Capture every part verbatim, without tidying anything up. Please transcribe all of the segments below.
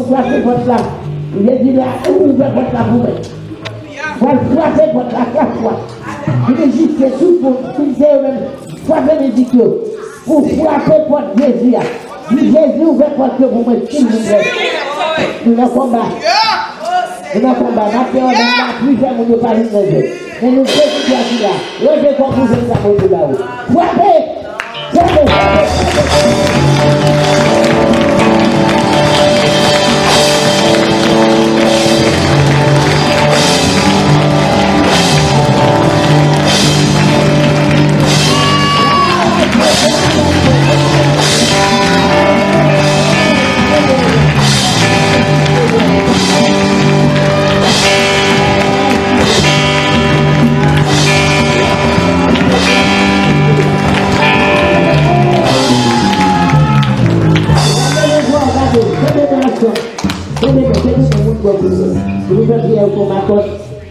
Frape pòt la. Jezi la, ouvè pòt la pou mwen. Pral frape pòt la kat fwa. Li di se tout moun, tout se yo menm. Frape mizik yo. Pou frape pòt Jezi a. Di Jezi ouvè pòt yo pou mwen, silvouplè. Nou nan konba. Nou nan konba. N ap fè yon nèg la pli fè moun yo pa vin nan jè. Men nou fè sitiyasyon la. Leve kò pou jèn sa Bondye ba ou. Frape! Frape! Frape!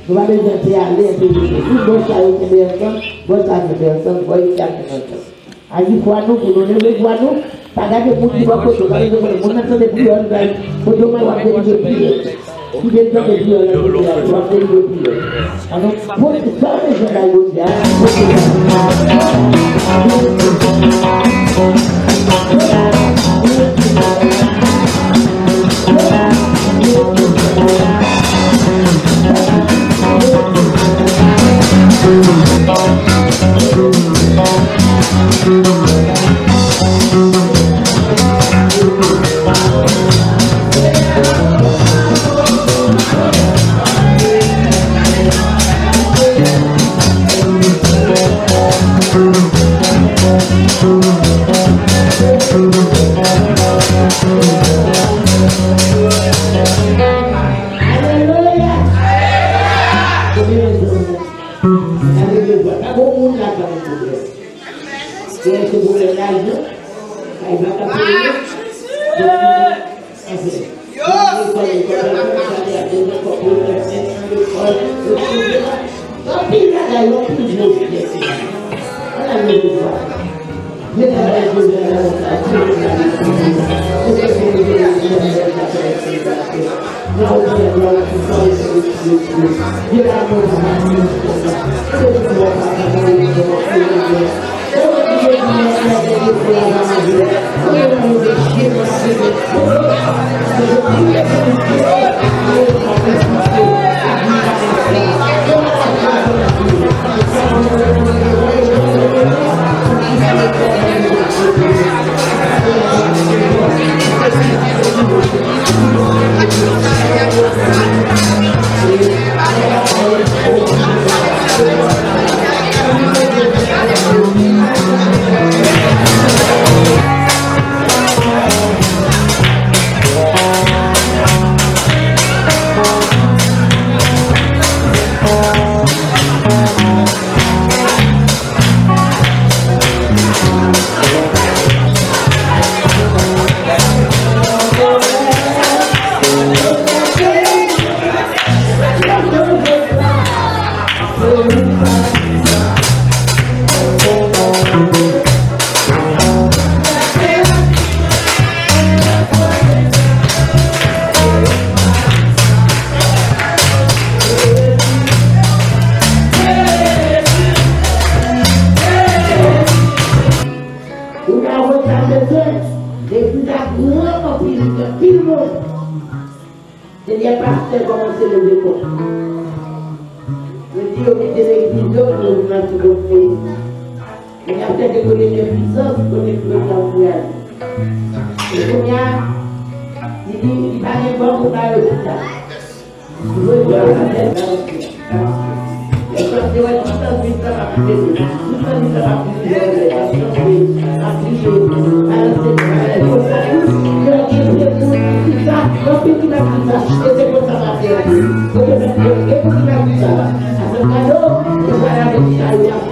Nou pa bezwen te ale enpe plis. Tout bòs sa yo kenbe ansanm, bòs sa kenbe ansanm, bòs sa kenbe ansanm. Aji vwa nou pou nou leve vwa nou. Pa gade moun ki bò kote w, pa bezwen konnen moun nan tande priyè w, li bay kote w mwen w ap delivre priyè. Si Bondye tande priyè w, l ap delivre priyè w. An nou pote sa w bezwen bay Bondye a, pote sa. Alelouya! Gade de vwa. Pa gon moun la k ap gen pwoblèm. Gen se pwoblèm lajan, kay pa ka peye. Yo! Anpil bagay, anpil gwo pyès. Ala leve vwa. Ou ta wè sa bezwen, legliz la gran anpil, gen anpil moun. Senyè, pastè kòmanse leve kò. Yo di yo kite legliz yo pou yo vin nan ti bòt peyi. Men y ap chèche kote gen pwisans, kote pou yo pran kouraj. E kounye a, li di, li pa gen kòb pou ba yo chita. Li voye kòb nan tèt. Èske w te wè tout tan Kris la p ap leve? Tout tan Kris la p ap leve, ap chante, ap kriye, balanse, balanse. Yo gen de moun ki chita, anpil ki p ap chita, e se konsa m ap fè anpil. Yo gen de moun ki p ap chita. Sa fè kado, yo pral avèk sa yo ap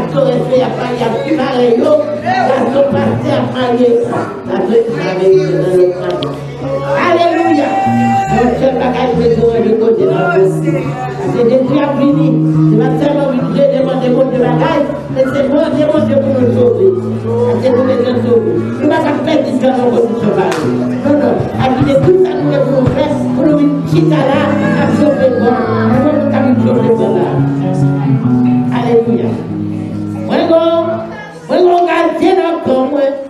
gason rèse y ap marye ak fi parèy yo, gason pastè ap marye avèk marenn nan lòt marenn. Alelouya! Yon sèl bagay pou nou ranje kote nan Bondye. Paske Jezi ap vini, li pa sèlman vin jije, mande Bondye bagay, men se mande Bondye pou nou sove. Paske nou bezwen sove. Nou pa ka pèdi tan nan kondisyon parèy. Non, non. Ap kite tout sa nou gen pou nou fè, pou nou vin chita la, ap sove kò. Mwen menm, m ka vin sove kò la. Alelouya. Mwen gon, mwen gon gadyen nan kò mwen.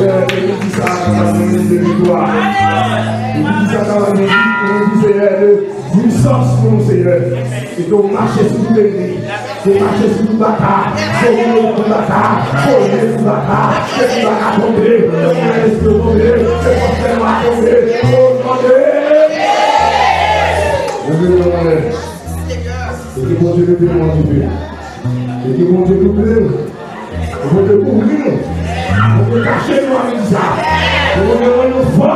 Senyè, depi ki sa ka vin de viktwa. Depi ki sa ka vin de viktwa, Senyè, de pwisans pou nou, Senyè. E ke w mache sou tout ènmi. Ke w mache sou tout baka. Ke w vire tout baka. Ke w vire tout baka. Ke tout baka tonbe. Ke tout espri tonbe. Ke fòs fè nwa tonbe. O non de Jezi. Leve men w anlè. E ke Bondye leve nou an dife. E ke Bondye kouvri nou. Ke Bondye kouvri nou. Ke Bondye kache nou an midi sa. Ke Bondye rann nou fò.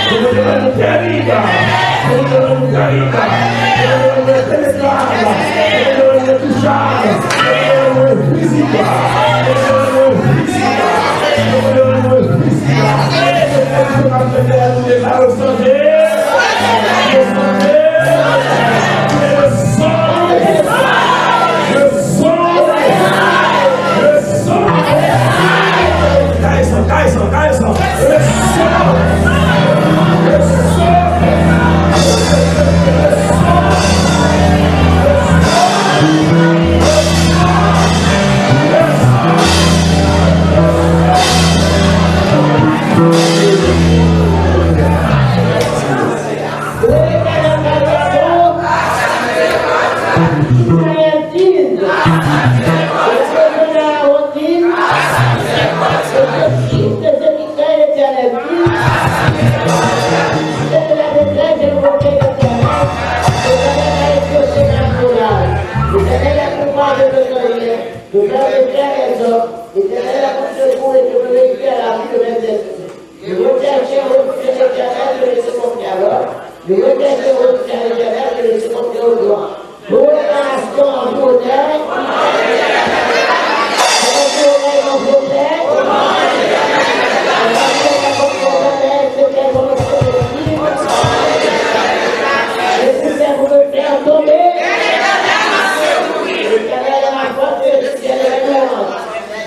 Ke Bondye rann nou terib. Ke Bondye rann nou terib. Ke Bondye rann nou enpenetrab. Ke Bondye rann nou entouchab. Ke Bondye rann nou envizib. Ke Bondye rann nou envizib. Ke Bondye rann nou envizib. Descendez, descendez, et le sang, le sang, le sang. Kay sang, kay sang, kay sang. Le sang, le sang, le sang. L'Éternel a combat avec le Saulien, le père de frères et sœurs. L'Éternel a pris secours et je me réjouis à la vue de mes ennemis. Je recherchais refuge de l'Éternel, je le secompris alors. Je recherchais refuge à l'Éternel, je le secompris au loin. Louez la nation en jour et en nuit. Faites du remède en jour et en nuit. Faites la fête à votre Éternel, c'est elle votre prospective. Et si c'est pour me faire tomber, l'Éternel est ma force et je suis à la louange.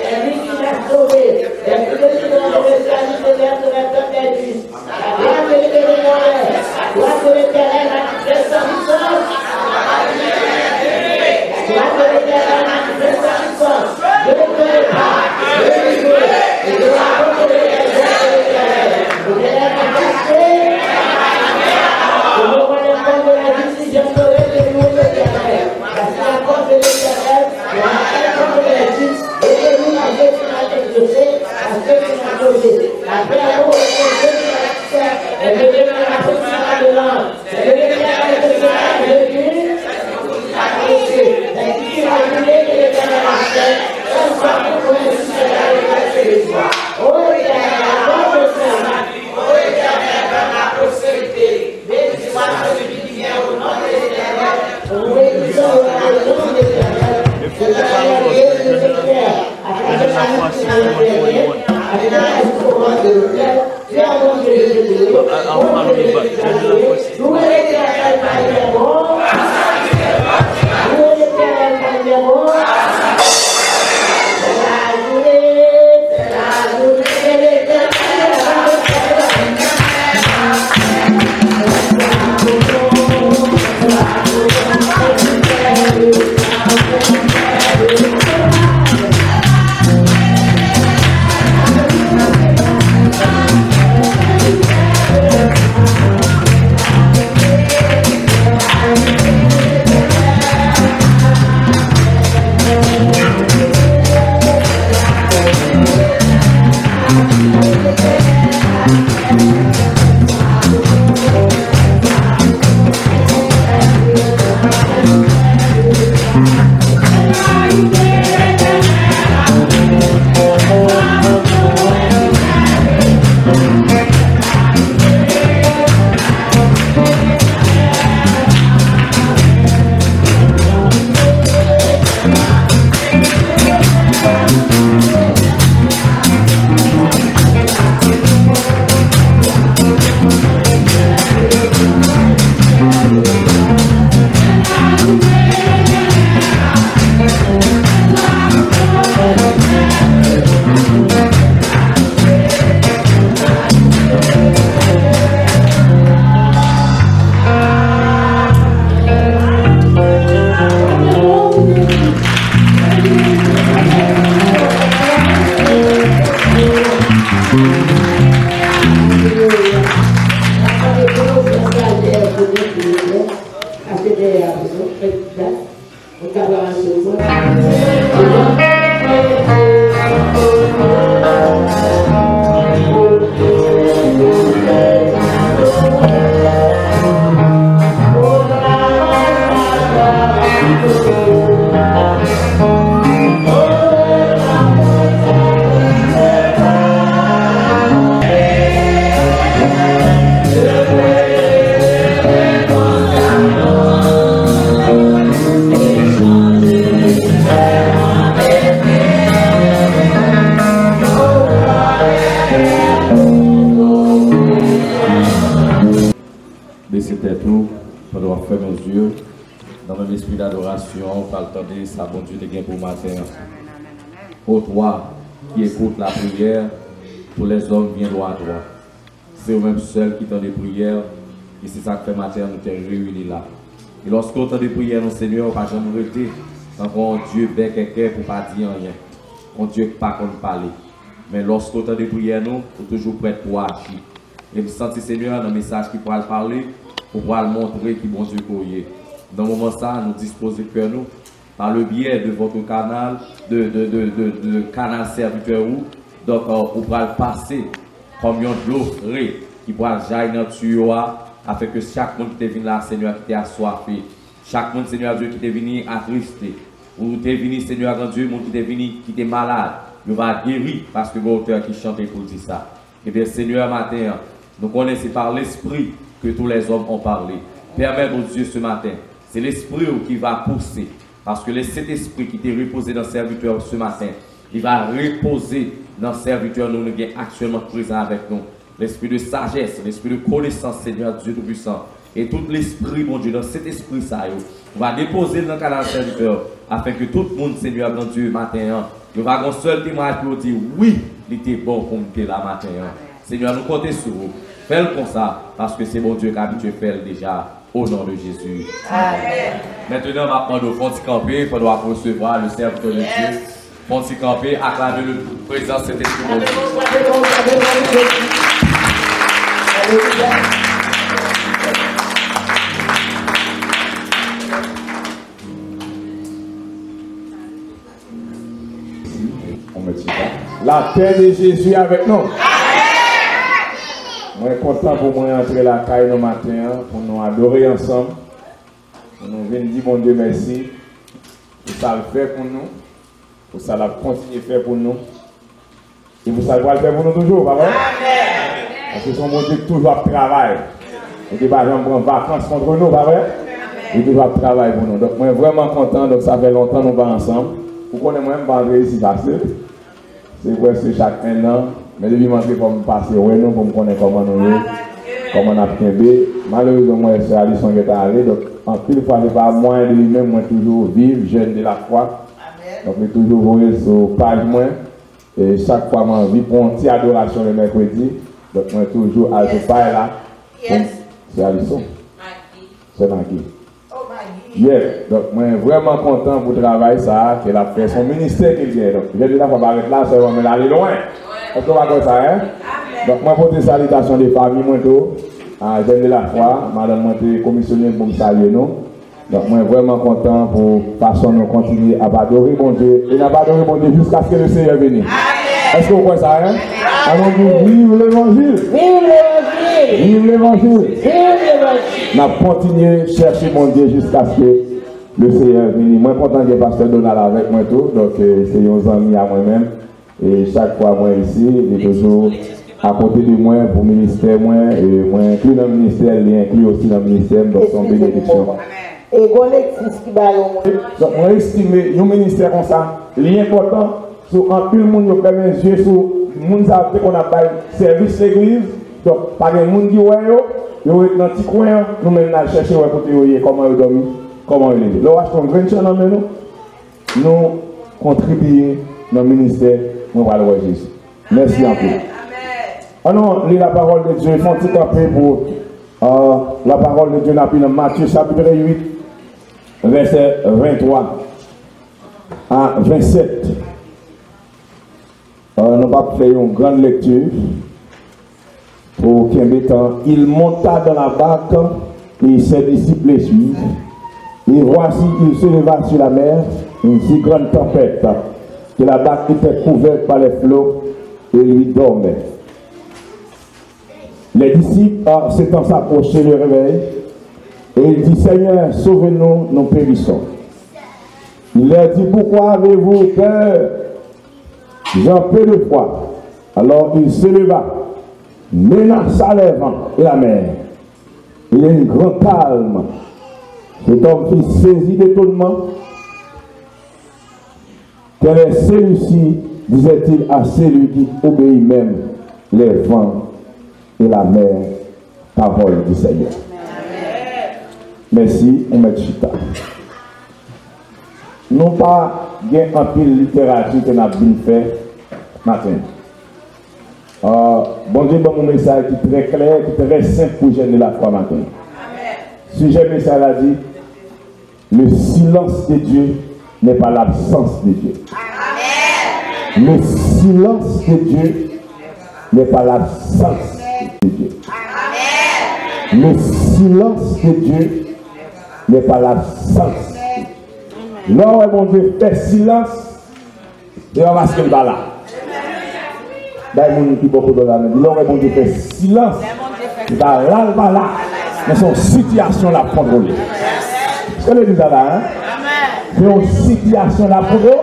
C'est lui qui m'a sauvé. Et qui me délivre de la main des justes. La gloire de l'Éternel, la gloire de l'Éternel manifeste sa puissance. La gloire de l'Éternel manifeste sa puissance. Je ne connais pas le niveau et de la porte de l'Éternel. L'Éternel m'a chassé. Je me vois le corps de la justice, je serai de louer l'Éternel. Parce que la porte de l'Éternel, la porte de la justice, et de nous, parce que tu m'as exaucé, parce que tu m'as sauvé. La paix à vous, parce que tu m'as Et le Seigneur a poussé la demande. Et le Seigneur a poussé la demande. Et qui va jurer que l'Éternel a fait, quel soit pour vous ainsi que la détresse et l'espoir. Ô Éternel, accorde le salut. Ô Éternel, donne la prospérité. Béni soit celui qui vient au nom de l'Éternel. Béni soit le nom de l'Éternel. L'Éternel est le Seigneur. À travers la nuit, à travers la nuit, à travers la nuit, Tèt ou, pandan w ap fèmen zye w, nan menm espri dadorasyon, ou pral tande sa Bondye te gen pou maten an. Ô toi qui écoutes la prière, tous les hommes viendront à toi. Se ou menm sèl ki tande priyè, e se sa k fè maten an nou te reyini la. E lòske w tande priyè nou, Senyè, ou pa janm rete tankou yon Dye bèkèkè pou pa di anyen, yon Dye k pa konn pale. Men lòske w tande priyè nou, ou toujou prèt pou aji. E m santi, Senyè, nan mesaj ki pral pale, ou pral montre ki Bondye ke w ye. Nan moman sa a, nou dispoze kè nou, par le biais de votre canal, de, de, de, de, de kanal sèvitè ou. Donk, euh, ou pral pase kòm yon dlo fre ki pral jayi nan tiyo a, afin ke chak moun ki te vin la, Senyè, ki te aswafe, chak moun, Senyè Dye, ki te vini atriste, ou te vini, Senyè Gran Dye, moun ki te vini, ki te malad, yo va geri, paske gen otè ki chante pou di sa. Ebyen, Senyè, maten an, nou konnen se par l'Esprit que tous les hommes ont parlé. Pèmèt, o Dye, se maten, se Lespri w ki va pouse, paske le Sentespri ki te repoze nan sèvitè w se maten, li va repoze nan sèvitè nou, nou gen aktyèlman prezan avèk nou. Lespri de sajès, lespri de konesans, Senyè Dye Toupisan, e tout lespri, Bondye, nan Sentespri sa yo, ou va depoze l nan kanal sèvitè, afin ke tout moun, Senyè Gran Dye, maten an, yo va gen yon sèl temwayaj pou yo di, wi, li te bon pou m te la maten an. Senyè, nou konte sou ou. Fè l konsa, paske se Bondye k abitye fè l deja, au nom de Jésus. Amen. Maintenant, m ap mande w fè yon ti kanpe pandan w ap resevwa le serviteur de Dieu. Fè yon ti kanpe, aklame le prezans Sentespri Bondye. Lapè de Jezi avèk nou. Mwen kontan pou mwen antre lakay nou maten an, pou nou adore ansanm, pou nou vin di Bondye mèsi pou sa l fè pou nou, pou sa l ap kontinye fè pou nou, e pou sa l pral fè pou nou toujou, pa vre? Paske se yon Bondye ki toujou ap travay. Li te pa janm pran vakans kont nou, pa vre? Li toujou ap travay pou nou. Donk, mwen vrèman kontan. Donk, sa fè lontan nou pa ansanm. Ou konnen mwen, m pa antre isit fasil. Se prèske chak enn an. Men depi m antre, fò m pase wè nou pou m konnen kòman nou ye, kòman n ap kenbe. Malerezman, m wè sè Alison gentan ale. Donk, anpil fwa, se pa mwayen de li menm, mwen toujou viv, Jeunes de la foi. Donk, li toujou voye sou paj mwen. E chak fwa m anvi pran yon ti adorasyon le mèkredi, donk mwen toujou al sou paj la pou m, sè Alison, sè Magi. Yes, donk mwen vrèman kontan pou travay sa a ke l ap fè, se yon ministè ke l genyen. Donk, Jeunes de la foi pa ret la sèlman, men l ale lwen. Èske w pa kwè sa, en? Donk, mwen pote salitasyon de fanmi mwen tou, a Jeunes de la foi, madanm mwen te komisyone m pou m salye nou. Donk, mwen vrèman kontan pou fason nou kontinye ap adore Bondye. E n ap adore Bondye jiskaske le Senyè vini. Èske w kwè sa, en? Ann nou di, viv levanjil! Viv levanjil! Viv levanjil! Viv levanjil! N ap kontinye chèche Bondye jiskaske le Senyè vini. Mwen kontan gen pastè Donald avèk mwen tou. Donk, eh, se yon zanmi a mwen menm. E chak fwa mwen isi, li toujou akote de mwen pou ministè mwen, e mwen enkli nan ministè l, li enkli osi nan ministè m, donk se yon benediksyon. E gon lektis ki ba yo mwen. Donk, mwen estime yon ministè konsa, li enpòtan, sou anpil moun yo fèmen zye sou moun sa yo te konn ap bay sèvis legliz, donk pa gen moun ki wè yo, yo ret nan ti kwen an, nou menm n al chèche wè kote yo ye, kòman yo dòmi, kòman yo leve. Lè w achte yon grenn chan nan men nou, nou kontribiye nan ministè Mwen pral wè Jezi. Mèsi anpil. Ann nou li la parole de Dieu, fè yon ti kanpe pou, euh, la parole de Dieu, n ap li nan Matye chapit uit, vèsè venntwa a vennsèt. Euh, nou p ap fè yon grann lekti. Pour kenbe tan, il monta dans la barque et ses disciples le suivirent. Et voici, il se leva sur la mer une si grande tempête que la barque était couverte par les flots et lui dormait. Les disciples, en s'étant s'approchés, le réveillèrent et ils dirent, Seigneur, sauve-nous, nous périssons. Il leur dit, Pourquoi avez-vous peur? Ils ont peu de foi. Alors il se leva, menaça les vents et la mer, et il y a un grand calme. Cet homme fut saisi d'étonnement. Quel est celui-ci, disait-il à celui qui obéit même les vents et la mer. Parole du Seigneur. Mèsi, ou mèt chita. Nou pa gen anpil literati ke n ap vin fè maten. Ah, Bondye ban m yon mesaj ki trè klè, ki trè senp pou jèn de lafwa maten. Sijè mesaj la di, le silence de Dieu n'est pas l'absence de Dieu. Le silence de Dieu n'est pas l'absence de Dieu. Le silence de Dieu n'est pas l'absence de Dieu. Lè w wè Bondye fè silans, se pa paske l pa la. Bay moun ki bò kote w la men, di, lè w wè Bondye fè silans, se pa la l pa la, men se yon sitiyasyon l ap kontwole. Èske legliz la la, en? Se yon sitiyasyon l ap kontwole.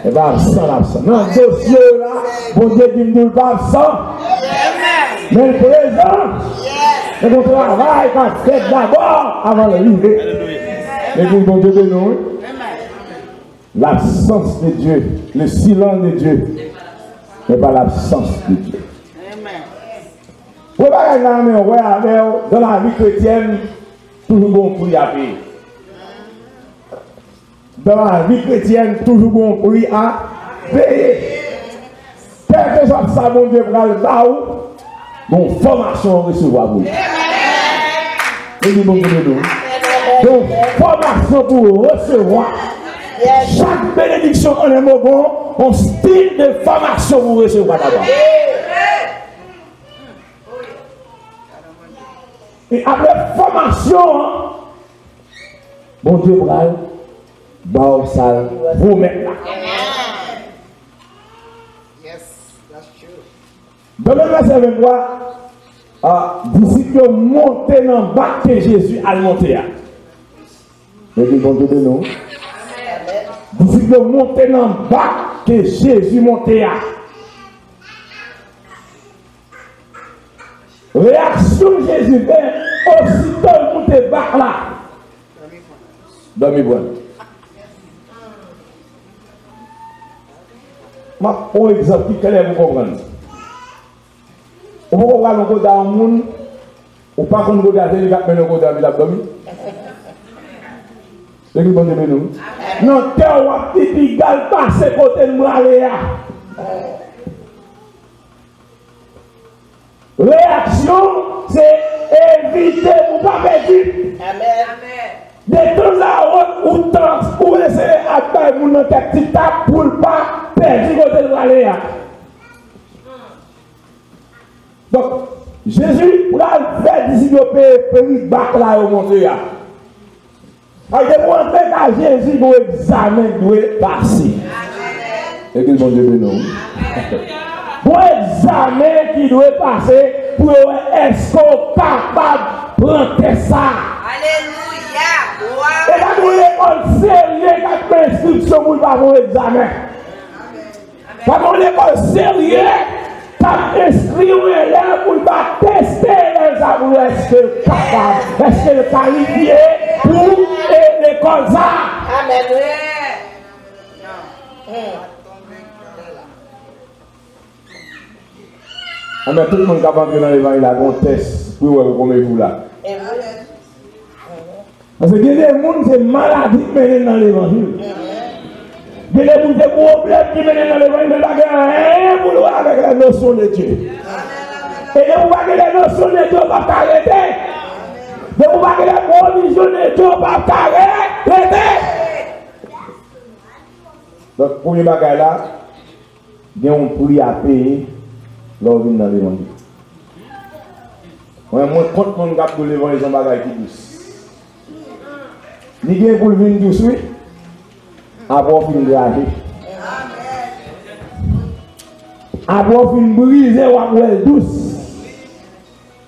E pa absan l absan. Nan dosye w la, Bondye di m di w l pa absan. Men l prezan. Men gon travay k ap fèt dabò avan l rive. Legliz, Bondye beni w, wi. L'absence de Dieu, le silence de Dieu n'est pas l'absence de Dieu. Premye bagay nan men wè avè w, dans la vie chrétienne, toujou gon pri a peye. Dans la vie chrétienne, toujou gon pri a peye. Kèlkeswa sa Bondye pral ba ou, gon fòmasyon ou resevwa pou li. Legliz, Bondye beni w. Gon fòmasyon pou ou resevwa. Chak benediksyon an en mo gon, gon stil de fòmasyon pou ou resevwa dabò. E apre fòmasyon an, Bondye pral ba w sa l pwomèt la. Dans le verset vingt-trois, ah, disip yo monte nan bak ke Jezi al monte a. Legliz, Bondye beni w. Disip yo monte nan bak ke Jezi monte a. Reyaksyon Jezi fè, osito l moute bak la, dòmi pran l. M ap pran yon egzanp ki klè pou konprann. Ou poko pral nan kote a yon moun, ou pa konn kote a, se li k ap mennen w kote a, epi l ap dòmi. Legliz, Bondye beni w. Nan kè w, w ap di, piga l pase kote m prale a. Reyaksyon, se evite pou pa pèdi. Amèn. Detanzawòt, ou tan, ou eseye ap bay moun nan tèt ti tap pou l pa pèdi kote l prale a. Donk, Jezi pral fè disip yo peye pri bak la yo monte a. Paske pou antre kay Jezi, gon egzamen ki dwe pase. Legliz, Bondye beni w. Gon egzamen ki dwe pase pou yo wè èske w kapab pran tès sa. Alelouya! E pa gon lekòl serye k ap ban enstriksyon pou l pa fè yon egzamen. Pa gen yon lekòl serye k ap enskri yon elèv pou l pa teste elèv sa pou wè èske l kapab, èske l kalifye pou, e, lekòl sa. Amèn, wi. Amèn. Tout moun k ap antre nan levanjil la, gen yon tès pou yo wè pou konbyen jou la. Paske gen de moun, se maladi k mennen l nan levanjil. Gen de moun, se pwoblèm ki mennen l nan levanjil, men l pa gen anyen pou l wè avèk la notion de Dieu. E depi w pa gen la notion de Dieu, w p ap ka rete. Depi w pa gen la pwovizyon de Dieu, w p ap ka re-, rete. Donk, premye bagay la, gen yon pri a peye lè w vin nan levanjil. Mwen, mwen kont moun k ap di w levanjil se yon bagay ki dous. Li gen pou l vin dous, wi. Apre w fin graje. Apre w fin brize, w ap wè l dous.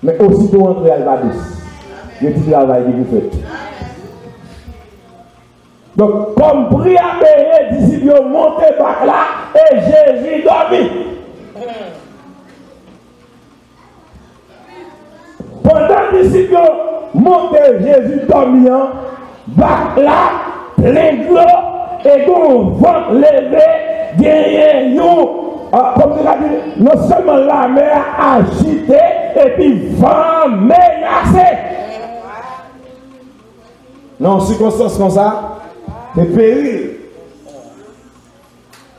Men osito w antre a, l pa dous. Gen ti travay ki pou fèt. Donk, kòm pri a peye, disip yo monte bak la e Jezi dòmi. Pandan disip yo monte, Jezi dòmi an, bak la plen dlo e gon van leve, genyen yon, ah, kòm nou ka di, non sèlman lamè a ajite, epi van an menase. Nan yon sikonstans konsa, se peril.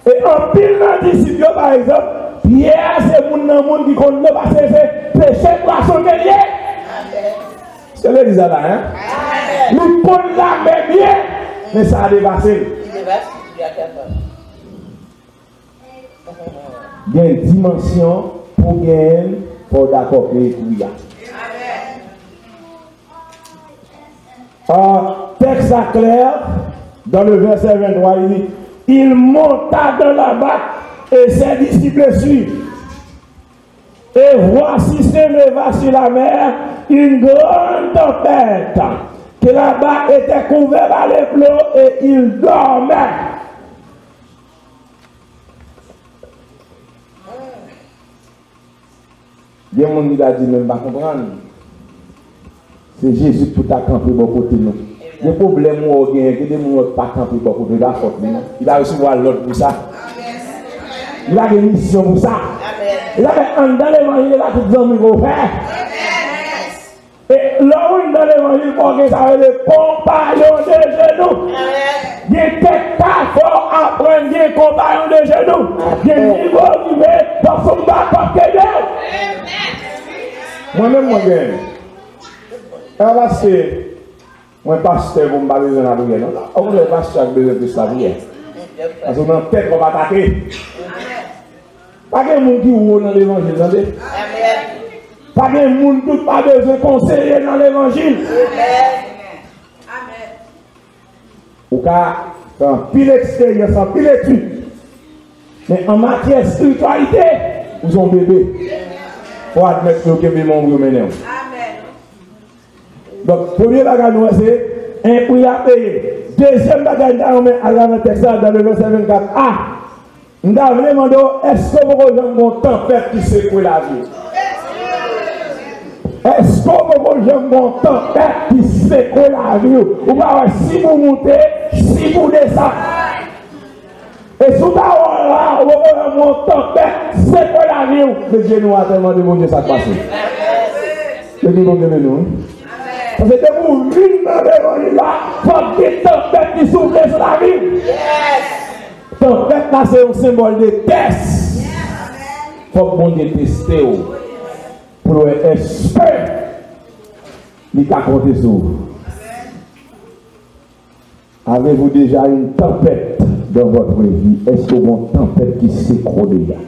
E anpil nan disip yo, pa egzanp, Pyè se moun nan moun ki konn dlo pase, se pechè pwason ke l ye. Se legliz la la, en? Li konn lamè byen, men sa depase l. Gen dimansyon pou genyen l, fò w dakò ke ekri a. Ah, texte là clair, dans le verset vingt-trois, il dit, il monta dans la barque et ses disciples le suivirent. Et voici s'éleva sur la mer une grande tempête, que la barque était couverte par les flots et ils dormaient. Gen moun ki ta di, "Men m pa konprann." Se Jezi ki pou ta kanpe bò kote nou. Gen pwoblèm ou wè w genyen, gen de moun ou wè k pa kanpe bò kote w, e pa fòt li non. Li pa resevwa lòd pou sa. Li pa gen misyon pou sa. Li pa fè anndan levanjil la tout zanmi w fè. E lè w anndan levanjil, fò w gen sa yo rele konpayon de jenou. Gen kèk ka fò w aprann gen konpayon de jenou. Gen nivo w rive, fò w fè yon bakòp kenbe w. Mwen menm, mwen gen. E pa paske mwen pastè pou m pa bezwen lapriyè, non. Okontrè, pastè a bezwen plis lapriyè. Paske w nan tèt, w ap atake. Pa gen moun ki wo nan levanjil, tande. Pa gen moun ki pa bezwen konseye nan levanjil. Ou ka fè anpil eksperyans, anpil etid, men an matyè espirityalite, ou se yon bebe. Fò w admèt ke yo kenbe manm ou, yo mennen w. Donk, premye bagay nou wè se en pri a peye. Dezyèm bagay m ta renmen al avè tèks la, dans le verset vingt-quatre A, m ta vle mande w, èske w poko janm gen yon tanpèt ki sekwe lavi w? Èske w poko janm gen yon tanpèt ki sekwe lavi w? Ou pa wè si pou moute, si pou desann. E si w ta wè la, ou poko wè yon tanpèt sekwe lavi w, met jenou atè, mande Bondye sa k pase. Ke Bondye beni w, wi. Paske depi w vin nan levanjil la, fòk gen tanpèt ki soufle sou lavi w. Tanpèt la se yon senbòl de tès. Fòk Bondye teste w pou l wè èske li ka konte sou ou. Avez-vous déjà une tempête dans votre vie? Èske w gen yon tanpèt ki sekwe w deja?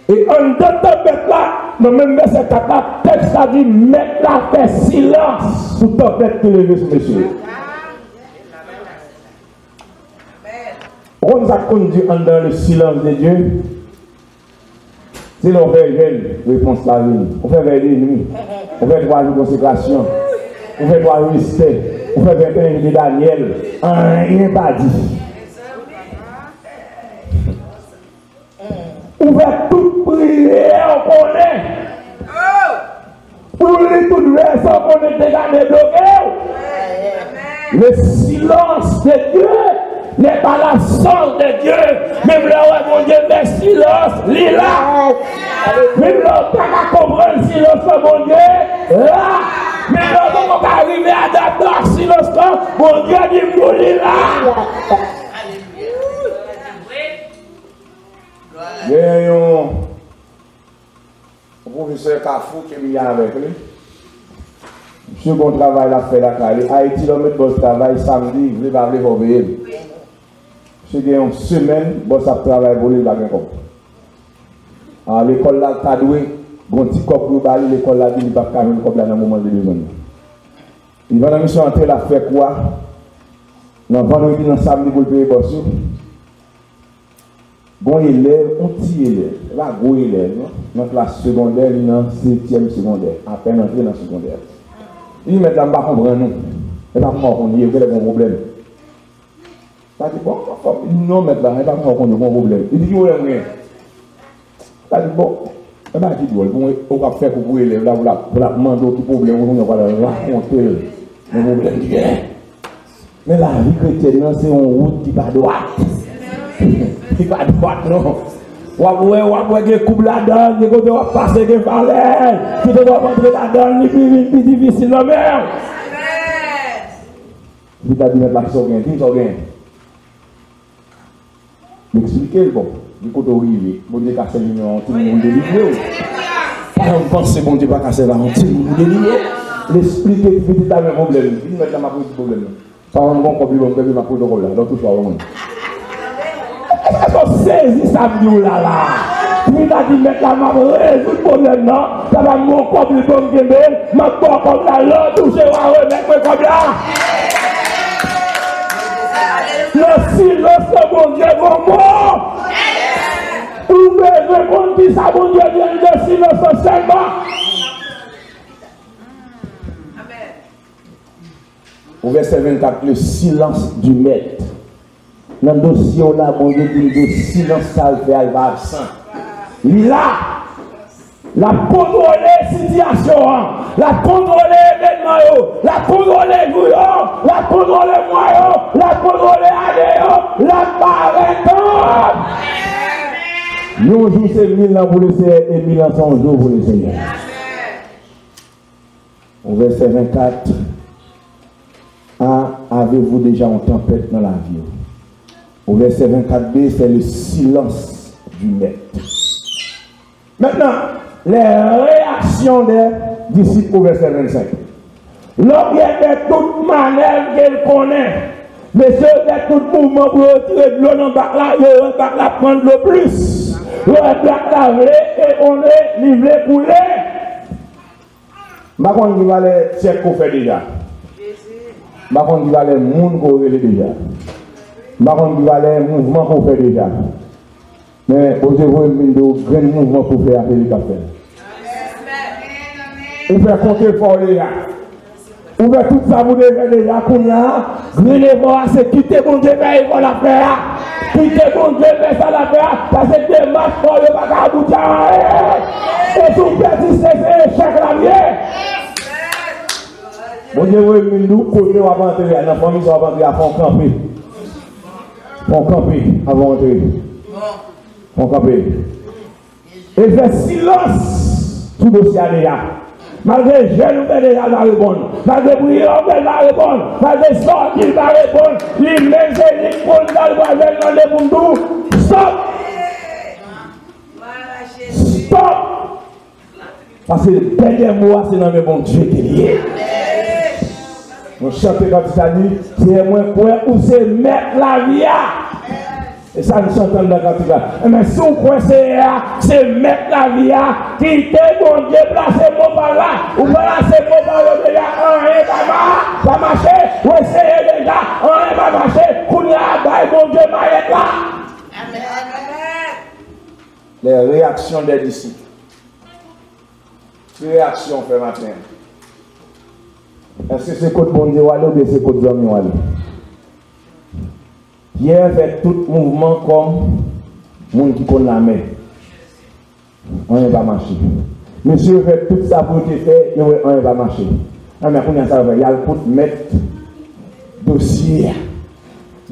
E anndan tanpèt la, nan menm vèsè kat la, tèks la di, Mèt la fè silans sou tanpèt ki leve sou mesye yo. Ou konn sa k konn di anndan le silence de Dieu? Se lè w fè jèn, repons la vini. Ou fè vèy de nwi. Ou fè twa jou konsekrasyon. Ou fè twa jou Estè. Ou fè venteyen jou de Danyèl. Anyen pa di. Ou fè tout priyè w konnen. Ou li tout vèsè w konnen te ka debloke w. Le silence de Dieu n'est pas l'absence de Dieu. Menm lè w wè Bondye fè silans, li la. Menm lè w pa ka konprann silans lan, Bondye la. Menm lè w poko ka rive adapte ak silans lan, Bondye di m pou li la. Genyen yon Yon pwofesè Kafou ke m ye avèk li. Misye gen yon travay l ap fè lakay li. Ayiti, lè w met bòs travay, samdi, vle pa vle, fò w peye l. Misye gen yon semèn, bòs ap travay pou li, li pa gen kòb. A, lekòl la ta dwe gen yon ti kòb pou yo ba li, lekòl la di li p ap ka jwenn kòb la nan moman l te bezwen l. Li, pandan misye antre, l ap fè kou a. Nan vandredi, nan samdi pou l peye bòs yo. Gon elèv, yon ti elèv, se pa gwo elèv non, nan klas segondè, li nan setyèm segondè, apèn antre nan segondè. Li di, "Mèt la, m pa konprann ou. E pa kòman w konn ye, ou genlè gon pwoblèm." Sa di, "Bon, fò m di non, mèt la, e pa kòman w konn ye, gon pwoblèm." Li di, "Ki pwoblèm ou genyen?" Sa di, "Bon, e bagay ki dwòl, pou ou k ap fè kou pou elèv la, pou l ap, pou l ap mande w ki pwoblèm ou genyen, ou pral rakonte l, men pwoblèm ki genyen." Men lavi kretyèn nan se yon wout ki pa dwat. Ki pa dwat non. W ap wè, w ap wè gen koub ladan, gen kote w ap pase, gen valè. Tout kote w ap antre ladan, li pi vin pi difisil nan men w. Li ta di mèt la, kisa w gen? Di m sa w gen. M eksplike l, bon, gen kote w rive, Bondye ka sèvi menm yon timoun pou l delivre w. Pa janm panse Bondye pa ka sèvi yon timoun pou delivre w. L eksplike pitit la men pwoblèm li. Vin mèt la, m ap rezoud pwoblèm nan. Pa wè m gon kòb li ban m, kenbe m ap pote kòb la, lè w touche w a ban mwen. Èske w sezi sa m di w la la? Li ta di mèt la, m ap rezoud pwoblèm nan. Papa m gon kòb li ban m kenbe, m ap ba w kòb la, lè w touche w a remèt mwen kòb la. Nan silans lan Bondye gon mo. Ou bezwen konn kisa Bondye di anndan silans lan sèlman. Ou vèsè vennkat, le silence du maître. Nan dosye w la, Bondye di m de silans sa l fè a, l pa absan. Li la. L ap kontwole sitiyasyon an. L ap kontwole evènman yo. L ap kontwole jou yo. L ap kontwole mwa yo. L ap kontwole ane yo. L ap parèt an. Yon jou se mil an pou Lesenyè e mil an se yon jou pou Lesenyè. Au verset vingt-quatre, A, avez-vous déjà une tempête dans la vie? Au verset vingt-quatre B, c'est le silence du maître. Maintenant, les réactions des disciples au verset vingt-cinq. Lòbyè fè tout manèv ke l konnen. Mesye yo fè tout mouvman pou yo tire dlo nan bak la, yo wè bak la pran dlo plis. Yo wè bak la vle efondre, li vle koule. M pa konn ki valè tchèk ke w fè deja. M pa konn ki valè moun ke w rele deja. M pa konn ki valè mouvman ke w fè deja. Men Bondye voye m vin di w, grenn mouvman ke w fè a, se li k ap fè l. Ou fè kontre fò w deja. Ou fè tout sa pou w te fè deja, kounye a, grenn efò a, se kite Bondye fè efò l ap fè a. Kite Bondye fè sa l ap fè a, paske demach pa w yo pa ka abouti a anyen. E si w pèsiste, se echèk l ap ye. Bondye voye m vin di w, kote w ap antre a, nan fanmi sa w ap antre a, fò w kanpe. Fò w kanpe anvan w antre. Fò w kanpe. E fè silans sou dosye a deja. Malgre jèn ou fè deja l pa reponn. Malgre priyè ou fè l pa reponn. Malgre sa w di l pa reponn. Li menm se li k konn sa l pral fè, l mande pou m di w, stop! Stop! Paske dènye mo a se nan men Bondye ke l ye. Nou chante kantik sa, li di, Seyè, mwen kwè ou se mèt lavi a. E sa n chante anndan kantik la. Enben, si w kwè Seyè a se mèt lavi a, kite Bondye plase mo pa l la. Ou plase mo pa l yo deja, anyen pa ma-, pa mache. Ou eseye deja, anyen pa mache. Kounye a, bay Bondye mayèt la. Amèn. Les réactions des disciples. Ki reyaksyon w fè maten an? Èske se kot Bondye w ale oubyen se kot zanmi w ale? Pyè fè tout mouvman kòm moun ki konn lamè. Anyen pa mache. Mesye yo fè tout sa pou yo te fè, yo wè anyen pa mache. Anben, kounye a sa yo fè, y al kot mèt dosye a.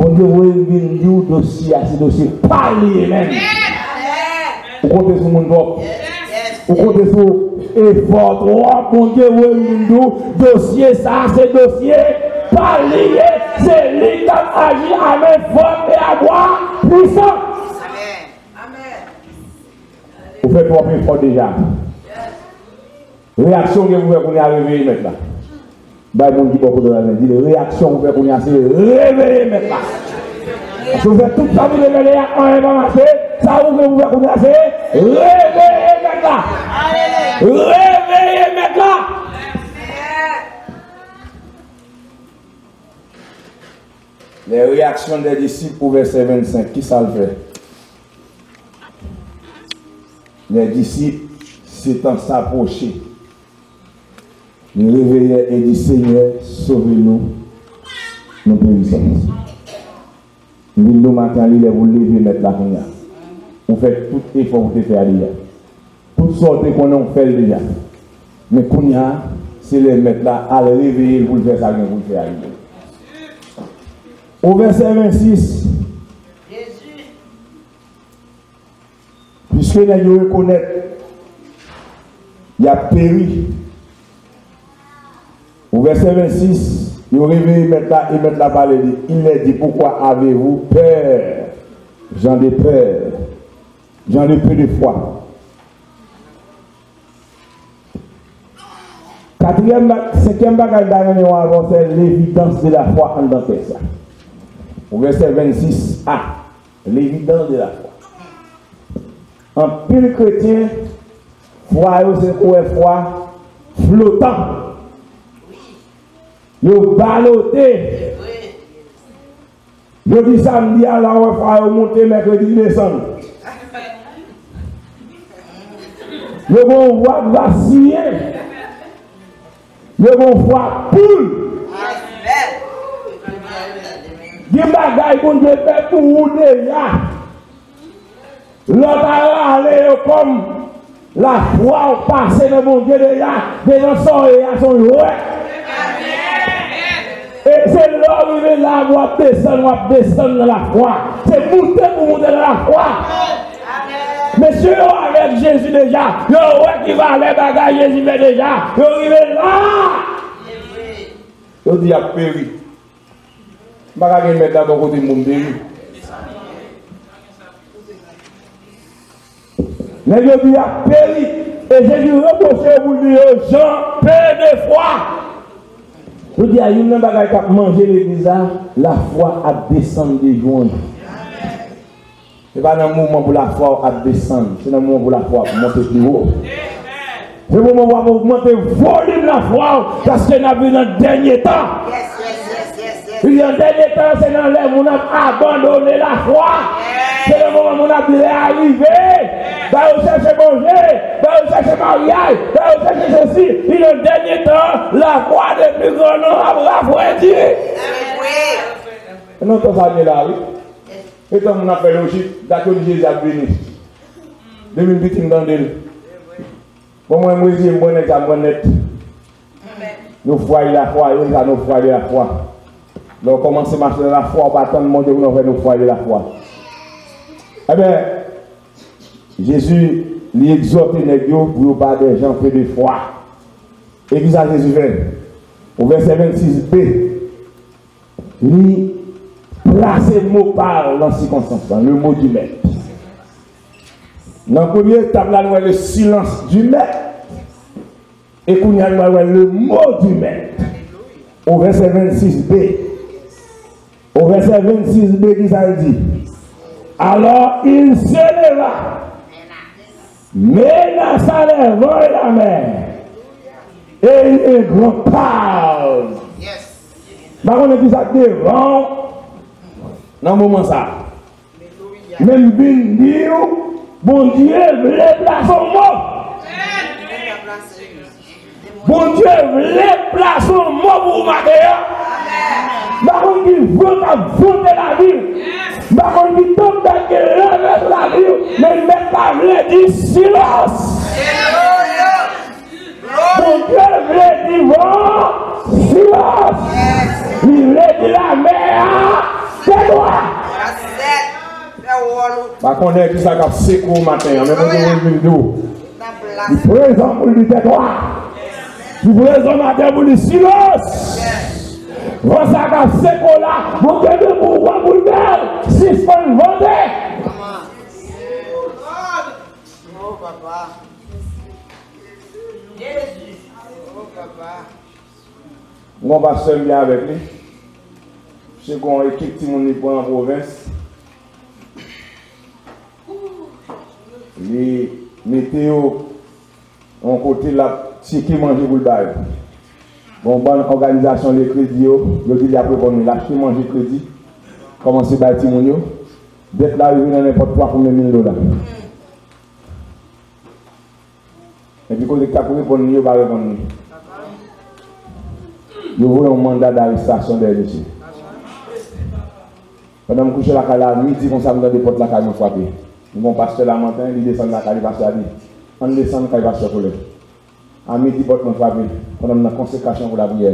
Bondye voye m vin di w dosye a, se dosye pa l li ye menm. Ou konte sou moun twòp. Ou konte sou efò twòp. Bondye voye m vin di w dosye sa a, se dosye pa l li ye. Se li k ap aji a men fòt e a bwa pwisan. Ou fè twòp efò deja. Reyaksyon w gen pou fè kounye a, reveye mèt la. Bay moun ki bò kote w la men, di l, reyaksyon w fè kounye a, se reveye mèt la. Paske w fè tout sa pou te fè deja, anyen pa mache. Sa ou gen pou fè kounye a, se reveye mèt la. Reveye mèt la. Les réactions des disciples au verset vingt-cinq, kisa l fè? Les disciples s'étant s'approchés, ils réveillèrent et dit, Seigneur, sauve-nous, nous périssons. M vin di w maten an, li lè pou w leve mèt la kounye a. Ou fè tout efò ou te fè a deja. Tout sa w te konnen, ou fè l deja. Men kounye a, se lè mèt la al reveye l pou l fè sa l gen pou l fè a li menm. Au verset vingt-six, Ke nèg yo rekonèt y ap peri. Ou vèsè vennsis, yo reveye mèt la, e mèt la pale li. Il leur dit, pourquoi avez-vous peur, gens de peur, gens de peu de foi? Katriyèm ba-, senkyèm bagay m ta renmen w avè w, se levidans de la fwa anndan tèks la. Ou vèsè vennsis a, levidans de la fwa. Anpil kretyen, fwa yo se kou wè fwa flotan. Yo balote. Jodi samdi a la, wè fwa yo monte, mèkredi desann. Yo gen yon fwa k vasiye. Yo gen yon fwa poul. Gen bagay Bondye fè pou ou deja. Lè w ta rale yo kòm lafwa w pase nan Bondye deja, devan sa w ye a se yon jwèt. E se lè w rive la, w ap desann, w ap desann nan lafwa. Se moute pou moute nan lafwa. Mesye yo avèk Jezi deja, yo wè ki valè bagay Jezi fè deja, yo rive la. Yo di y ap peri. M pa ka gen mèt la bò kote m pou m peri. Nèg yo di y ap peri. E Jezi repwoche yo pou l di yo, gens peu de foi. Jodi a, youn nan bagay k ap manje legliz la, lafwa ap desann de jou an jou. Se pa nan moman pou lafwa w ap desann, se nan moman pou lafwa w ap monte pi wo. Se moman w ap ogmante volim lafwa w, paske n ap viv nan dènye tan. Wi, nan dènye tan, se nan lè moun ap abandone lafwa. Se nan moman moun ap di lè a rive, ba yo chèche manje, ba yo chèche maryaj, ba yo chèche sesi. Wi, nan dènye tan, lafwa de pli gran nonb ap rafredi. E nan tan sa n ye la, wi. Etan moun ap fè lojik, dat yo di Jezi ap vini. Depi m piti m tande l. Bon, mwen, m reziye m, m pran nèg sa, m pran nèt. Nofraj lafwa, yo rele sa nofraj de lafwa. Lè w kòmanse mache nan lafwa, w pa tann Bondye pou nou fè nofraj de lafwa. Ebyen, Jezi, li egzòte nèg yo pou yo pa des gens peu de foi. E kisa Jezi fè? Ou vèsè vennsis b. Li plase mo pa l nan sikonstans lan, le mot du maître. Nan premye etap la, nou wè le silence du maître. E kounye a, nou pral wè le mot du maître. Au verset vingt-six b. Au verset vingt-six b, ki sa l di? Alors il se leva, menaça les vents et la mer, et il y eut un grand calme. M pa konnen ki sa k devan w nan moman sa a. Men m vin di w, Bondye vle plase yon mo. Bondye vle plase yon mo pou ou maten an. M pa konn ki van k ap vante lavi w. M pa konn ki tanpèt ki leve sou lavi w. Men Mèt la vle di silans. Bondye vle di van an, silans. Li vle di lamè a, tètwa. Pa konnen ki sa k ap sekwe w maten an, men Bondye vle di w. Li prezan pou l di tètwa. Li prezan maten pou l di silans. Van sa k ap sekwe w la, Bondye gen pouvwa pou l fè l sispann vante. Oh, papa. Jezi. Oh, papa. M gon pastè m byen avèk li. Misye gon ekip timoun li pran an pwovens. Li mete yo yon kote, l ap tcheke manje pou l ba yo. Gon bann òganizasyon li kredi yo, yo di li ap reponn li. L achte manje kredi, kòmanse bay timoun yo. Dèt la rive nan nenpòt twa konbyen mil dola. Epi kote k t ap reponn li, yo pa reponn li. Yo voye yon manda darestasyon dèyè misye. Pandan m kouche lakay la, midi konsa, m tande pòt lakay mwen frape. M gon pastè Lamanten, li desann lakay li, pastè a di, ann desann kay pastè Koulè. A midi, pòt mwen frape, pandan m nan konsekrasyon pou lapriyè.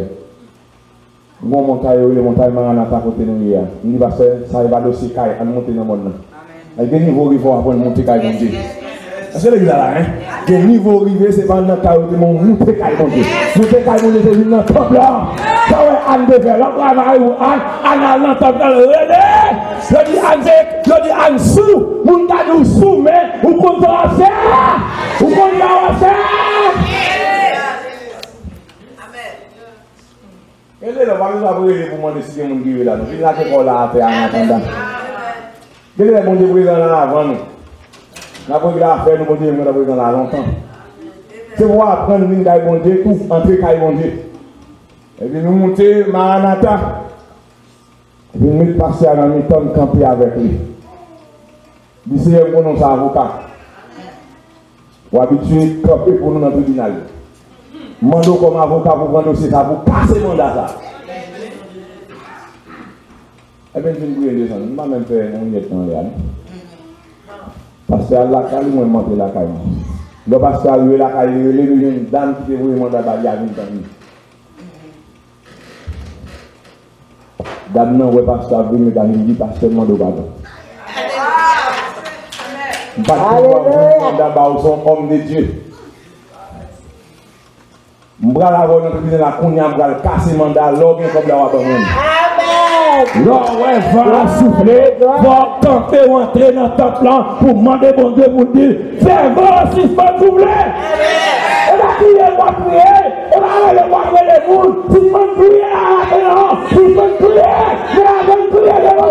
Gon montay yo rele montay Maranata kote nou ye a. M di, pastè, sa e pa dosye kay, ann monte nan mòn nan. Ay, gen nivo rive w aprann monte kay Bondye. Èske legliz la la, en? Gen nivo w rive, se pa nan kay ou te, men w moute kay Bondye. Moute kay Bondye, se vin nan tanp lan. Sa w wè Ann te fè, lòt travay ou Ann, Ann al nan tanp lan, l rele. Yo di Ann se, yo di Ann sou. Moun ta di w sou, men ou konn sa w ap fè. Ou konn sa w ap fè. Rele la, pa bezwen ap rele pou mande si gen moun ki rele la, non. Vin lage kò w la atè a, an atandan. Gen lè Bondye prezan nan avan nou. N ap regle afè nou, Bondye menm mwen t ap prezan la lontan. Se pou w aprann vin kay Bondye tou, antre kay Bondye. Epi nou moute Maranata. Epi nou met pastè a nan mitan, n kanpe avèk li. Di, Seyè, m konnen w se avoka. Ou abitye kanpe pou nou nan tribinal. Mande w kòm avoka pou pran dosye sa, pou kase manda sa. Ebyen, m fin priye desann. M pa menm fè yon miyèt nan anlè a, non. Pastè al lakay li, mwen, m antre lakay mwen. Lè pastè a rive lakay li, rele, li jwenn dam ki te voye manda ba li a vin tann li. Dam nan wè pastè ap vin, medam, li di, pastè, m mande w padon. M pa t gen dwa voye manda ba w, se yon òm de Dye. M pral avè w nan tribinal la kounye a, m pral kase manda, lè w gen kòb la w a ban mwen. Lè w wè van ap soufle, fò w kanpe, w antre nan tanp lan pou mande Bondye pou l di, fè van an sispann soufle. E pa kriye w ap kriye, e pa rele w ap rele moun. Sispann kriye a maten an, sispann kriye, men avè n kriye devan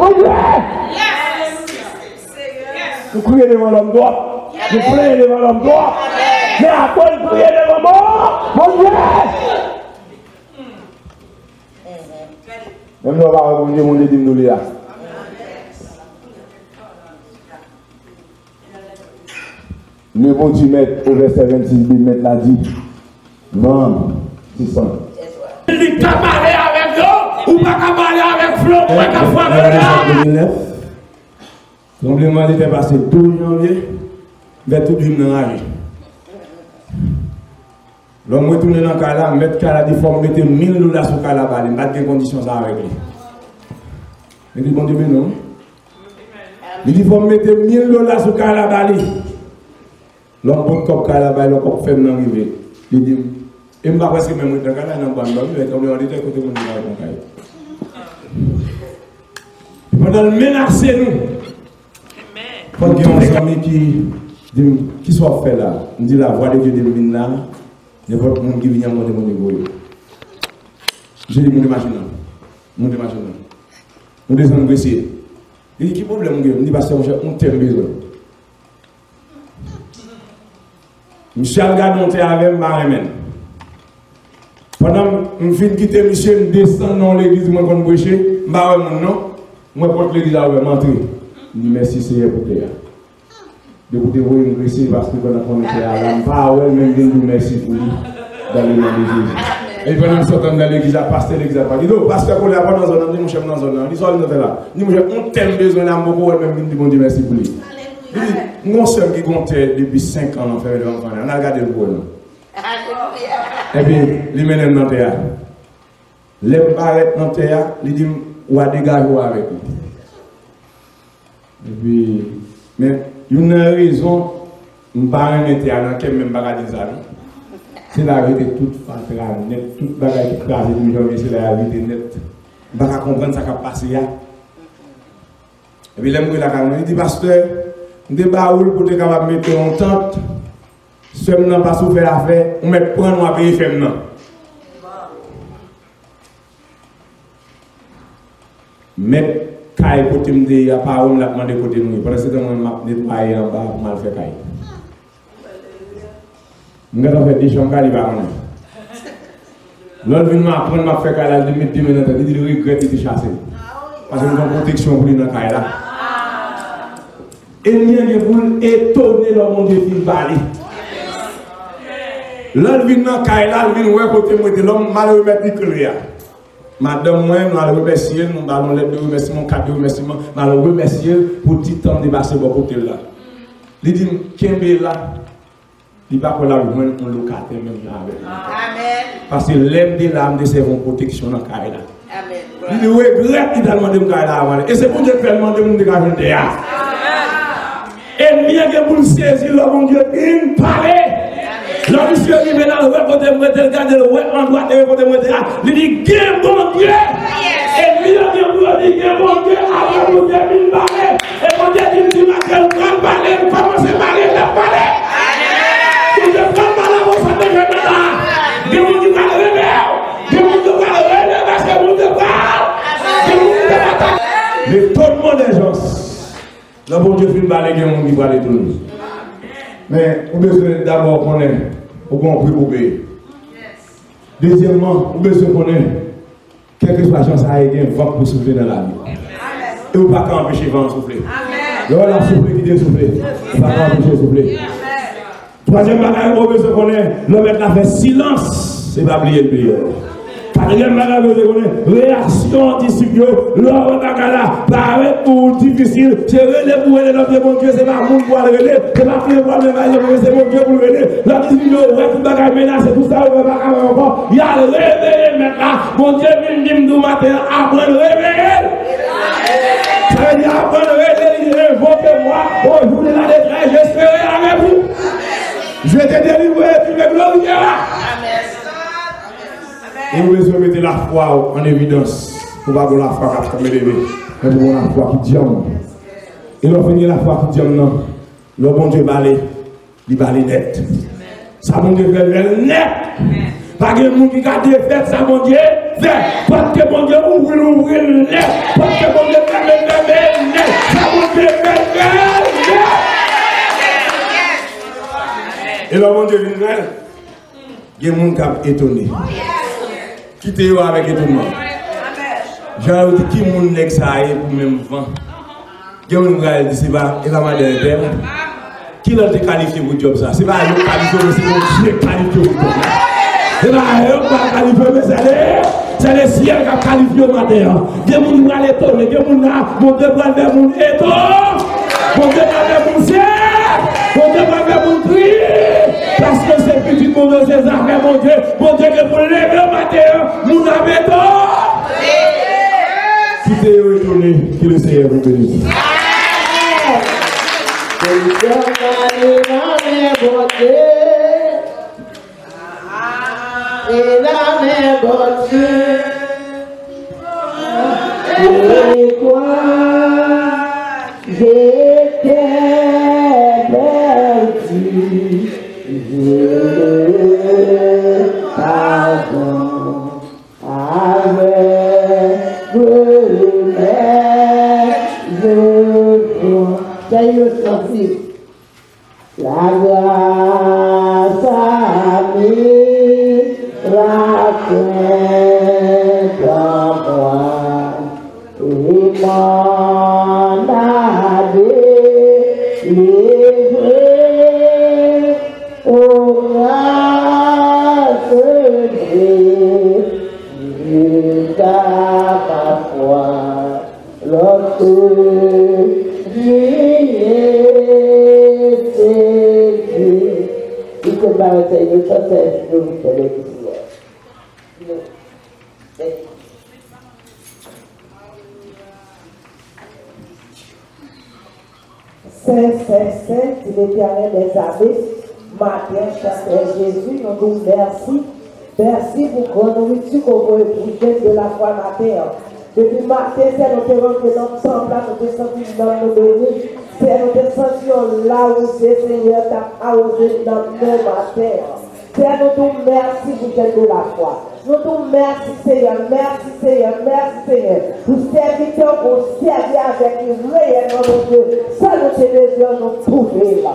Bondye. Nou kriye devan lòm twòp. Nou plenyen devan lòm twòp. Men apre n kriye devan Bondye. Menm lè w pa wè Bondye, Bondye di m nou li la. Le mot du maître, au verset vingt-six, bi maître la di, van, sispann. Li ka pale avèk yo, ou pa ka pale avèk flo mwen k ap frape la. Tranblemanntè pase douz janvye, m fè tout vi m nan lari. Lè m retounen nan kay la, mèt kay la di fò m mete mil dola sou kay la ba li. M pa t gen kondisyon sa avèk li. Li di, Bondye beni w. Li di fò m mete mil dola sou kay la ba li. Lè m pot kòb kay la ba li, lè kòb fèm nan rive. Li di m, e m pa prèske menm ret nan kay la, nan bann lòm, men tranblemanntè kote moun vin avèk yon kay. Epi pandan l menase nou, fòk gen yon zanmi ki di m, kisa w ap fè la? M di, lavwa de Dye di m vin la, nenpòt moun ki vini an mande Bondye pou yo. Misye di, moute machin nan. Moute machin nan. Nou desann Gresye. Li di, ki pwoblèm ou gen? M di, pastè monchè, yon tè m bezwen. Misye al gade yon tè avè m, m pa renmen l. Pandan m, m fin kite misye, m desann nan yon legliz mwen konn preche, m pa wè moun non. M wè pòt legliz la ouvè, m antre. M di, mèsi Seyè pou tè a. Depi w te voye m Gresye, paske pandan konnen tè a la, m pa wè l, men m vin di w mèsi pou li. Dans le nom de Jésus. Epi pandan m sot anndan legliz la, pastè legliz la pa di, non, pastè Kole a pa nan zòn nan, m di, monchè, m nan zòn nan. Li, sa w vin fè la? M di, monchè, yon tè m bezwen la, m poko wè l, men m vin di Bondye mèsi pou li. Li di, m gon sè m ki gon tè depi senk an, l anfèmen devan m fè anyen. Ann al gade l pou wè non. Epi, li mennen m nan tè a. Lè m parèt nan tè a, li di m, w a degaje w avèk li. Epi, men, youn nan rezon m pa renmen tè a nan kè m, men m pa ka di l sa non. Se la yo rete tout fatra nèt, tout bagay ki kraze depi janvye, se la yo rete nèt. M pa ka konprann sa k ap pase a. Epi lè m rive lakay mwen, li di, pastè, m te ba ou l pou te kapab mete yon tant. Sè m nan pa sou fè afè, ou mèt pran n, w a peye fè m nan. Mèt kay kote m te ye a pa wè m, l ap mande kote nou ye. Pandansetan, mwen, m ap netwaye anba pou m al fè kay. M gentan fè de chanm kay, li pa konnen. Lè l vin aprann m ap fè kay la, li met de men nan tèt, li di l regrèt li te chase m. Paske m te yon pwoteksyon pou li nan kay la. Ènmi an gen pou l etone lè Bondye fin pale. Lè l vin nan kay la, l vin wè kote m rete. Lè m al remèt li kle a. Madanm mwen, nou al remèsye l, nou ba l yon lèt de remèsiman, yon kat de remèsiman, nou al remèsye l pou ti tan m te pase bò kote l la. Li di m, kenbe la. Li pa kwè l ap jwenn yon lokatè menm jan avèk mwen. Amèn. Paske lè m te la, m te sèvi yon pwoteksyon nan kay la. Amèn. Li regrèt li t al mande m kay la avan lè. E se Bondye k fè l mande m, m te ka jwenn tè a. Amèn. E Enmi an gen pou l sezi lè Bondye fin pale. Lè misye rive la, l wè kote m rete, l gade, l wè andwat e kote m rete a, li di, "Gen Bondye!" Enmi an gen pou l di, "Gen Bondye!" Apre Bondye fin pale. E Bondye di m dimanch, l pral pale, l kòmanse pale, l ap pale. Bondye pral pale avè w, sa te fè la. Gen moun ki pral rele w. Gen moun ki pral rele, paske Bondye pral. Gen moun ki pral atake. Metòd mwen dèjans. Lè Bondye fin pale, gen moun ki pral etone. Men, ou bezwen dabò konnen ou gen yon pri pou peye. Dezyèmman, ou bezwen konnen, kèlkeswa jan sa ye, gen van k pou soufle nan lavi w. E ou pa ka anpeche van an soufle. Lè w ap soufle, kite l soufle. Ou pa ka anpeche l soufle. Twazyèm bagay ou bezwen konnen, lè Mèt la fè silans, se pa bliye l bliye w. Katriyèm bagay ou bezwen konnen, reyaksyon disip yo, lè w wè bagay la parèt pou ou difisil, se rele pou rele lòt, se Bondye, se pa moun pou al rele, se pa moun pou al rele, se Bondye pou l rele. Lòt disip yo wè tout bagay menase, tout sa yo wè pa ka wè ankò, y al reveye Mèt la. Bondye vin di m tou maten an, aprann reveye l. Sa vle di aprann rele li, invoquez-moi au jour de la détresse, je serai avec vous. Je te délivrerai et tu me glorifieras. E ou bezwen mete lafwa w an evidans. Pou w pa gen lafwa k ap kanpe leve, men pou w gen lafwa ki djanm. E lè w fin gen lafwa ki djanm nan, lè Bondye pale, li pale nèt. Sa Bondye fè, fè l nèt. Pa gen moun ki ka defèt sa Bondye fè. Pòt ke Bondye ouvri l, ouvri l nèt. Pòt ke Bondye fèmen, fèmen l nèt. Sa Bondye fè, fè l nèt. E lè Bondye vin fè l, gen moun k ap etone. Kite yo avèk etonman. Jan yo di, "Ki moun nèg sa a ye pou menm van?" Gen moun pral di, "Se pa, e pa madan entèl?" Ki lòt te kalifye pou djòb sa? Se pa yo k kalifye, men se Bondye k kalifye pou djòb la. Se pa yo k pa kalifye, men se le, se lesyèl k ap kalifye w maten an. Gen moun pral etone, gen moun la, Bondye pral fè moun etone. Bondye pral fè moun sezi. Bondye pral fè moun kriye. Paske se pitit Bondye, se zafè Bondye. Bondye gen pou leve w maten an, moun ap etone. Kite yo etone, que le Seigneur vous bénisse. Solution, ale nan men Bondye. E nan men Bondye. Et quoi, j'étais perdu, je le pardonne avec le même effort. Soyez sensibles. La grâce a mis la crainte en moi et m'en a délivré. Oh, grâce de Dieu, ta ma foi. Lòt ke Dieu c'est Dieu. Li te bay Seyè, sa Seyè nou fè lè Seyè. Sen, sen, sen, di Letènèl dèzame, maten an, chantè Jezi, nou di w mèsi. Mèsi pou gran nouriti ke w voye pou jèn de lafwa maten an. Depi maten, Seyè, nou te rantre nan tanp la, nou te santi nanm nou beni. Seyè, nou te santi yon lawouze, Seyè, t ap awoze nanm nou maten an. Seyè, nou di w mèsi pou jèn de lafwa. Nou di w mèsi, Seyè, mèsi, Seyè, mèsi, Seyè, pou sèvitè w ke w sèvi avèk li reyèlman, Bondye. Sa nou te bezwen an, nou twouve l.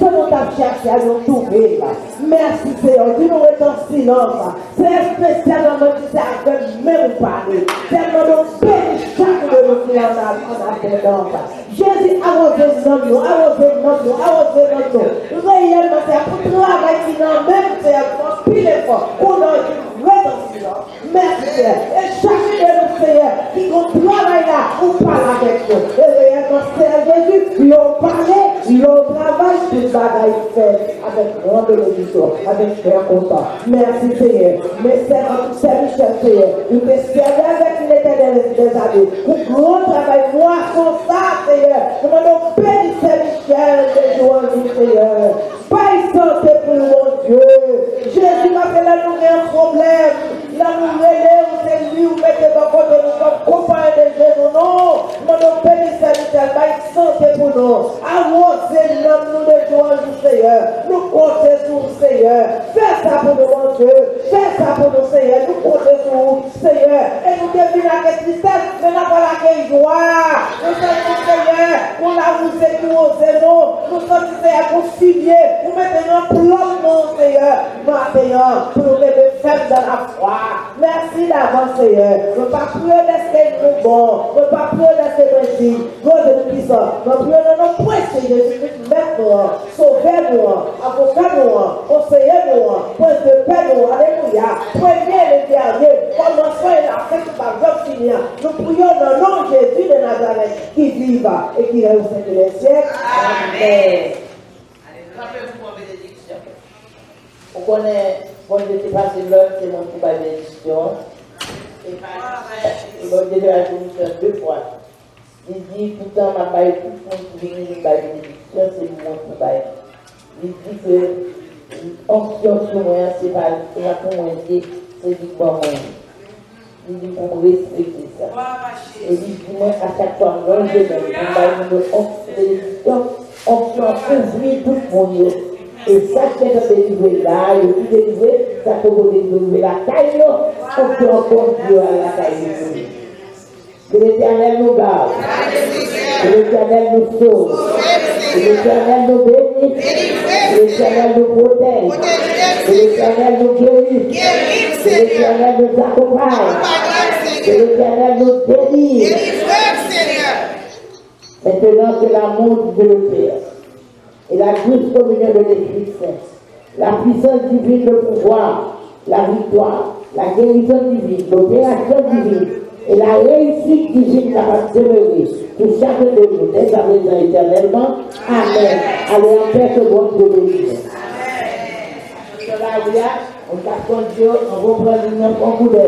Sa nou t ap chache a, nou twouve l. Mèsi, Seyè. Di nou ret an silans. Se espesyalman nan ki se avè m menm ou pale. Seyè, mande w beni chak de nou ki la an abondans. Jezi, awoze nanm nou, awoze nanm nou, awoze nanm nou. Reyèlman, Seyè, pou travay ki nan men m, Seyè, pou anpil efò, ou nan ret an silans. Mèsi, Seyè. E chak de nou, Seyè, ki gon travay la, ou pale avèk yo. E reyèlman, Seyè Jezi, lè w pale, lè w travay, Tout bagay fèt avèk gran benediksyon, avèk kè kontan. Mèsi, Senyè. Men sèvant ou, Sè Michèl, Senyè, ou te sèvi avèk li, Letènèl dèzame, pou gran travay mwason sa, Senyè. Nou mande w beni Sè Michèl de jou an jou, Senyè. Bay sante pou l, Bondye. Jezi, paske lè nou gen yon pwoblèm, lè nou rele w, se li ou mete bò kote nou kòm konpayen de je nou, non. Mande w beni Sè Michèl, bay sante pou nou. Awoze nanm nou de jou an jou, Senyè. Nou konte sou ou, Senyè. Fè sa pou nou, Bondye. Fè sa pou nou, Senyè. Nou konte sou ou, Senyè. E nou te vin ak tristès, men n ap al ak jwa. Nou santi, Senyè, gon lawouze ki woze nou. Nou santi, Senyè, gon filye ou mete nan plòm nou, Senyè. Maten an, pou nou leve fèm nan lafwa. Mèsi davans, Senyè. Mwen pa priye dèske nou bon. Mwen pa priye dèske mwen jis. Bondye Toupisan, mwen priye nan non presye Jezi Kris, Mèt nou an, Sovè nou an, Avoka nou an, Konseye nou an, Prens de Pè nou an, alelouya, premye e le dènye, kòmansman e lafen ki p ap janm fini an. Nou priye w nan non Jezi de Nazarèt, ki viv e ki règne au siècle des siècles. Amèn. Kanpe pou bon benediksyon. Ou konnen, Bondye te pase lòd, se mwen pou bay benediksyon. E Bondye te bay benediksyon de fwa. Li di, poutan, m ap bay tout moun ki vini vin bay benediksyon, se mwen pou bay. Li di ke onksyon sou mwen an, se pa, se pa pou mwen, se, se li k ban mwen. Li di pou m respekte sa. E li di mwen, a chak fwa m lonje men m pou m bay moun yo onksyon benediksyon, onksyon an kouvri tout moun yo. E sa k gentan delivre la a, yo tou delivre, sa k poko delivre lakay yo, onksyon an kondui yo al lakay yo tou. Que l'Éternel nous garde. Que l'Éternel nous sauve. Que l'Éternel nous bénisse. Que l'Éternel nous protège. Que l'Éternel nous guérisse. Que l'Éternel nous accompagne. Que l'Éternel nous délivre. Maintenant, que l'amour de Dieu le Père et la douce communion de l'Esprit Saint, la puissance divine, le pouvoir, la victoire, la guérison divine, l'opération divine et la réussite divine capable de demeurer pour chacun de nous, dès à présent et éternellement. Amen. Allez en paix, que Bondye beni nou. Sè Maria, on ka konn Dye, on repran li nan fon koulè.